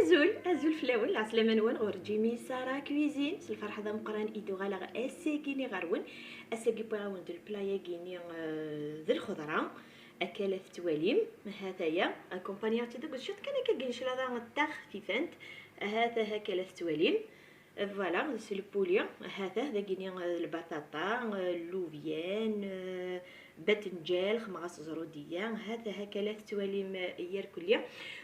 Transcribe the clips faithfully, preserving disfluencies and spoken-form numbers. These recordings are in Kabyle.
Azul, azul fell-awen, lɛeslama-nwen ɣur Jimmy Sarah Cuisine, s lferḥ d ameqqran i d-uɣaleɣ ass-agi-ni ɣer-wen. Ass-agi wwiɣ-awen-d lpla-agi-ni, eh, d lxeḍra, akka la tettwalim, ha-t-aya, akumpanyaɣ-tt-id deg ciṭ kan akka n cclaḍa taxfifant, ha-t-aha akka la tettwalim. Voilà, s lpuli, ha-t-ah dagini, eh, lbaṭaṭa, eh, llubyan, eh, batenǧal, xemɣas zrudiya, ha-t-ah akka la tettwalim, eh, irkelli.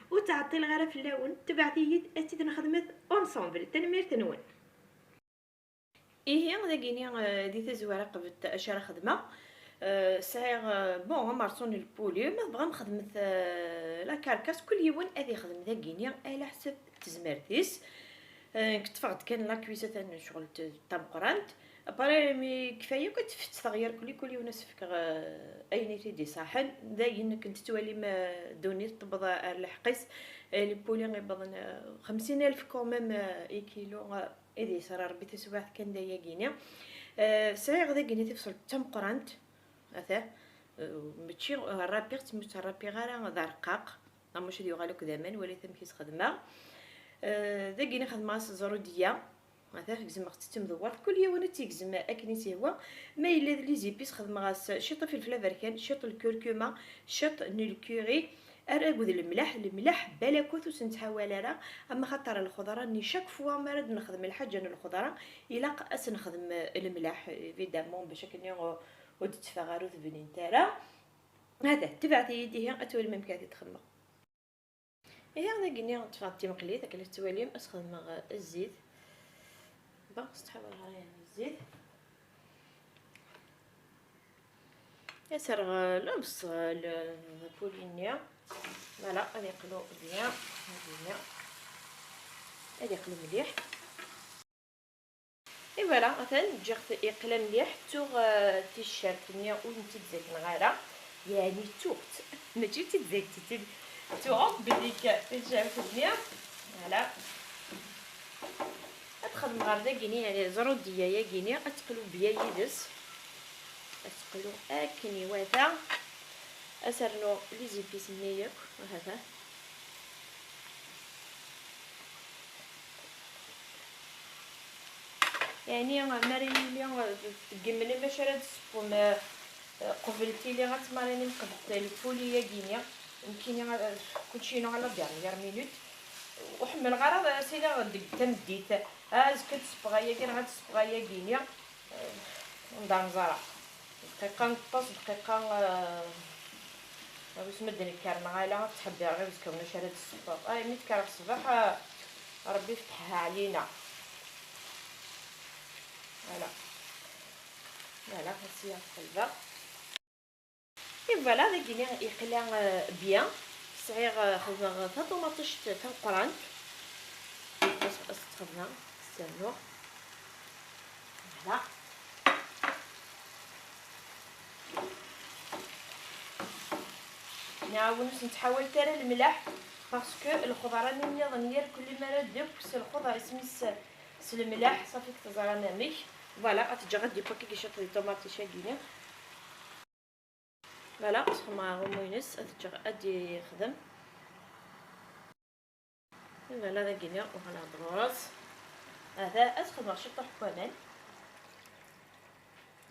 Ur ttɛeṭṭileɣ ara fell-awen, tebɛet-iyi-d ad tt-id-nexdmet ensemble. Tanemmirt-nwen. Ihi, dagini, eh, di tazwara qbel acu ara xedmeɣ, eh, sɛiɣ, eh, bon, amerṣu n lpuli, ma tebɣam xedmet, eh, la carcasse, kul yiwen ad ixdem dagini ala ḥsab tezmert-is. Eh, nekk ṭṭfeɣ-d kan la cuisse atan ccɣel t-, tameqqrant. Après, mi kfaya akk ad tfetteɣ irkelli, kul yiwen ad s-fkeɣ, eh, ayen i t-id-iṣaḥen. Dayen, nekk tettwalim, eh, ddunit tewweḍ ar lḥeq-is. Eh, lpuli iwweḍen, eh, xemsin alef quand même, eh, i kilo, eh, i d-yesra Rebbi taswiɛt kan d ayagi-ni. Eh, sɛiɣ dagini tibṣelt d tameqqrant, ata, eh, mačči, eh, rrapiɣ-tt, mi ur tt-rrapiɣ ara d arqaq, neɣ mačči ad yuɣal akk d aman, walit amek i s-xedmeɣ. Eh, dagini xedmeɣ-as zrudiya, ata, gezmeɣ-tt d timdewwert, kul yiwen ad tt-yegzem akken i s-yehwa. Ma yella d les épices, xedmeɣ-as ciṭ ifelfel aberkan, ciṭ lkurkuma, ciṭ n lkuri, ar akked lemleḥ, lemleḥ balakut ur s-nettḥawal ara, ama xaṭer lxeḍra-nni, chaque fois mi ara d-nexdem lḥaǧa n lxeḍra, ilaq ad s-nexdem lemleḥ, évidemment, bac akken ur, ur d-tteffeɣ ara ur tebnint ara. Hada, tebɛet-iyi-d ihi, ad twalim amek ara t-id-xedmeɣ. Ihi, dagi-nni ṭṭfeɣ-d timeqlit, akken i tettwalim, ad s-xedmeɣ, eh, zzit. Bon, s tḥawal ɣer zzit. Ad s-rreɣ lebṣel, apuli-nni. Voilà, ad yeqlu bien. Ad yeqlu mliḥ. Et voilà, atan ǧǧiɣ-t yeqla mliḥ. Ttuɣ, euh, ticcert-nni ur tent-id-zakineɣ ara. Yeɛni ttuɣ-tt. Mačči d tizzayt, d tin ttuɣ belli ticcert-nni. Voilà. Ad xedmeɣ ɣer dagini, yeɛni zrudiya-yagini, ad teqlu bya yid-s. Ad teqlu akken iwata. Ad s-rnuɣ les épices-nni yakk, ahat. Yeɛni, mi ara yili, eh, tgemlem acu ara d-tessewwem, eh, qbel tili ad tmarinim qbel lpuli-yagi-ni. Nekkini, eh, kulci-inu à la dernière minute. Ur ḥemmleɣ ara ad as-iliɣ deg tameddit. Ah, azekka ad d-ssewweɣ ayagi, neɣ ad d-ssewweɣ ayagi-ni. Eh, anda neẓra. Dqiqa n ṭṭas, dqiqa, eh, wissen ma d-nekker neɣ ala, ad ttḥebbireɣ i uzekka, ulac ara d-ssewweɣ. Ay, mi d-kkreɣ ṣṣbeḥ, eh, Ṛebbi ifetḥ ɛlina. Voilà. Voilà, ass-a qelbeɣ. Et voilà, dagini yeqla, euh, bien. Sɛiɣ, euh, xedmeɣ taṭumaṭict tameqqrant. As-, as-tt-xedmeɣ, s-rnuɣ. Voilà. Nɛawen ur s-nettḥawal ara lemlaḥ, parce que lxeḍra-nni nniḍen, yir kulli mi ara d-akk s lxeḍra isem-is s lemlaḥ, ṣafi teẓram amek. Voilà, ad t-ǧǧeɣ ad d-iwwi akka ciṭ di ṭumaṭic-agi-ni. Voilà, sxedmeɣ aɣummu-ines, ad t-ǧǧeɣ ad d-yexdem. Voilà, dagini uɣaleɣ-d ɣur-s. Ata, ad xedmeɣ ciṭuḥ n waman.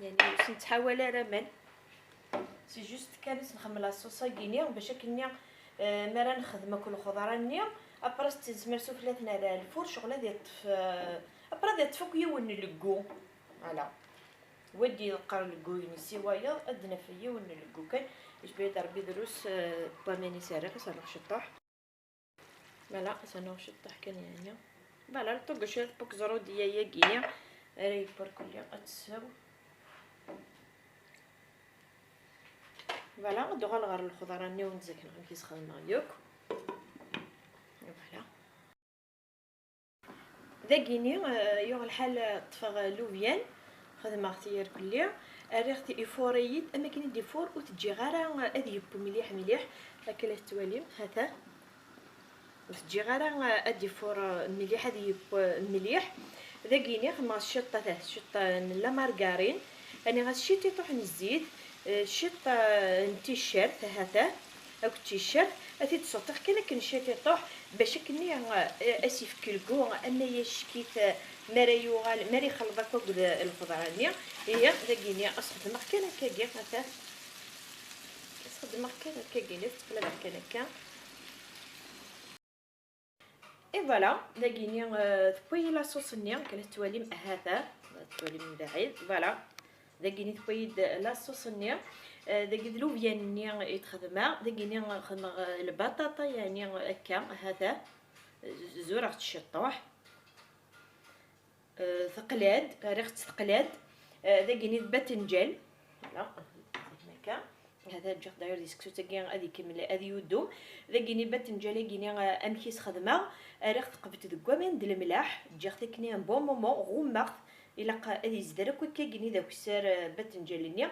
Yani, ur s-nettḥawal ara aman. C'est juste kan ad s-nxemmel la sauce-agi-ni, bac akken-nni, eh, mi ara nexdem akk lxeḍra-nni, après s-tezmer sufella-ten ar lfur, ccɣel ad yeṭṭef, eh, après ad yeṭṭef akk yiwen n leggu. Voilà. Wa d-yeqqar leggu-ines i wayeḍ, ad d-naf yiwen n leggu kan, yejba-yi-d Ṛebbi drus, eh, n waman i s-rriɣ, ad s-rnuɣ ciṭuḥ. Voilà, ad s-rnuɣ ciṭuḥ kan yeɛni. Voilà, lṭuggec ad tpuk zrudiya-yagi, ara yewwi irkelli ad tsew. Voilà, ad d-uɣal ɣer lxeḍra-nni ur nzaken amek i s-xedmeɣ yakk. Voilà. Dagini, eh, yuɣ lḥal, eh, ṭṭfeɣ, eh, lubyan, xedmeɣ-t irkelli, rriɣ-t ifur-iyi-d, am akken i d-ifur ur t-ǧǧiɣ ara, eh, ad yewwu mliḥ mliḥ, akka la tettwalim, ha-t-a. Ur t-ǧǧiɣ ara, eh, ad d-ifur, eh, mliḥ, ad yewwu, eh, mliḥ. Dagini xedmeɣ ciṭ, ata, ciṭ, eh, n la margarine, rniɣ-as ciṭiṭuḥ n zzit, eh, ciṭ, eh, n ticcert, ha-t-a, akked ticcert. Ad t-id-ssuṭṭeɣ kan akken ciṭiṭuḥ, bac akken, eh, as-ifk lgu, ama yack-it, eh, mi ara yuɣal, mi ara ixelleḍ akk akked, eh, lxeḍra-nni. Ihi, dagi-ni, as-xedmeɣ kan akkagi, ata. As-xedmeɣ kan akkagi, la tettqellibeɣ kan akka. Et voilà, dagi-ni, eh, tewwi-yi la sauce-nni, akken ad tettwalim, ha-t-a, ad tettwalim mebɛid, voilà. Dagi-ni tewwi-yi-d la sauce-nni, eh, dagi d lubyan-nni i d-xedmeɣ, dagi-ni xedmeɣ, eh, lbaṭaṭa, yeɛni akka, ha-t-a, zureɣ-tt ciṭṭuḥ. Eh, teqla-d, rriɣ-tt teqla-d. Eh, dagi-ni d batenǧal. Voilà, akka. Hada ǧǧiɣ-t d'ailleurs di seksu-agi ad ikemmel, ad yudum. Dagi-ni batenǧal-agi-ni, eh, amek i s-xedmeɣ. Rriɣ-t qbet deg waman d lemlaḥ. Ǧǧiɣ-t akken un bon moment, ɣummeɣ-t. Ilaq ad yezder akk akka-agi-ni d akessar, eh, batenǧal-nni.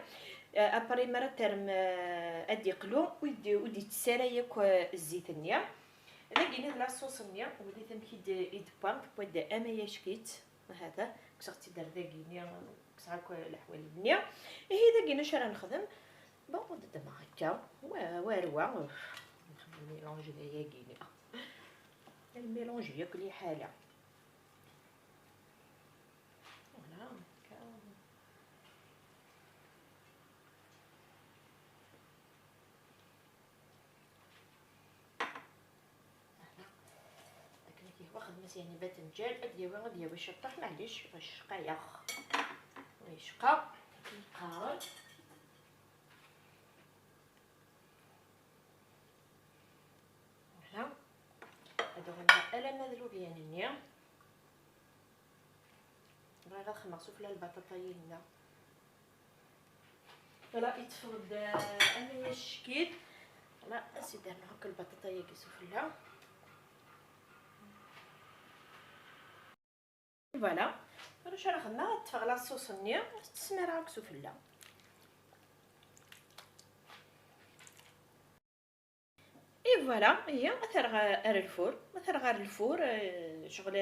Eh, après mi ara terrem, eh, ad d-iqlu, ur d-, ur d-yettess ara yakk, eh, zzit-nni. Dagi-ni d la sauce-nni, walit amek i d-, i d-tewwa, tewwa-d ama yack-itt, ha-t-a, kkseɣ-tt-id ar dagi-ni, kkseɣ akk leḥwal-nni. Ihi dagi-ni acu ara nexdem? Bon, ad ddmeɣ akka, wa, war wa, nxedem mélange d ayagi-ni. Lmélange yakk liḥala. Voilà, akka. Voilà. Akken ad yehwa xedmet yani batenǧal, ad yawi, ad yawi ciṭṭaḥ, maɛlic, ɣer ccqa-yaɣ. Ɣer ccqa, akken qqaren. Voilà. Ad uɣaleɣ alamma d lubyan-nni. Bɣiɣ ad xedmeɣ sufella lbaṭaṭa-yi-nna. Voilà, yetteffeɣ-d, eh, ama yack-it. Voilà, ad s-id-rnuɣ akk lbaṭaṭa-yagi sufella. Voilà. Tura acu ara xedmeɣ? Ad ṭṭfeɣ la sauce-nni, ad tt-smaraɣ akk sufella. Et voilà, ihi, ad t-rreɣ ar lfur, ad t-rreɣ ar lfur, eh, ccɣel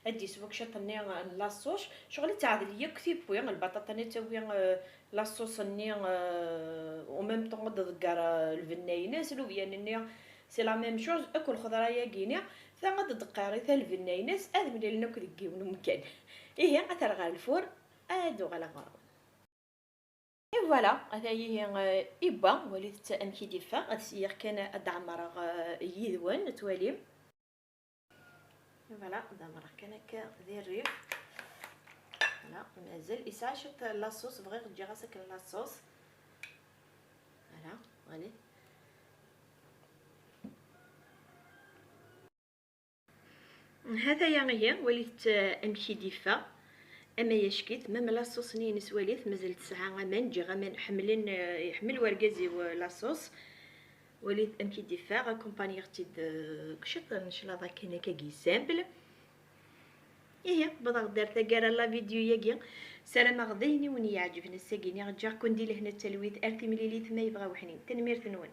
ad d-yeswa kciṭ-nni n la sauce, ccɣel ad teɛdel yakk tiwwi, lbaṭaṭa-nni ad tawi, eh, la sauce-nni, eh, en même temps ad tḍegger, eh, lbenna-ines, lubyan-nni, c'est la même chose, akk lxeḍra-yagi-ni, ta ad d-tqerri ta lbenna-ines, ad mlilen akk deg yiwen umkan. Ihi, ad t-rreɣ ar lfur, ad uɣaleɣ ɣur-wen. Et voilà, ata ihi, euh, iwwa, walit amek i d-iffeɣ, ad s-iyiɣ kan ad d-ɛemmreɣ, euh, yid-wen, ad twalim. Et voilà, ad d-ɛemmreɣ kan akka di rrif. Voilà, mazal yesɛa ciṭ la sauce, bɣiɣ ǧǧiɣ-as akken la sauce. Voilà, allez. Hataya ihi, walit, eh, amek i d-iffeɣ. Ama yack-it, même la sauce-nni-ines walit, mazal tesɛa aman, ǧǧiɣ aman, ḥemmlen, eh, iḥemmel wergaz-iw, eh, la sauce. Walit amek i d-iffeɣ, accompagneɣ-t-id, eh, deg ciṭ n claḍa kan akka simple. Ihi, wwḍeɣ-d ar taggara n la vidéo-yagi. Ssarameɣ d ayen i wen-iɛeǧben ass-agi-ni. Ǧǧiɣ-ken di lehna d talwit, ar timlilit ma yebɣa weḥnin. Tanemmirt-nwen.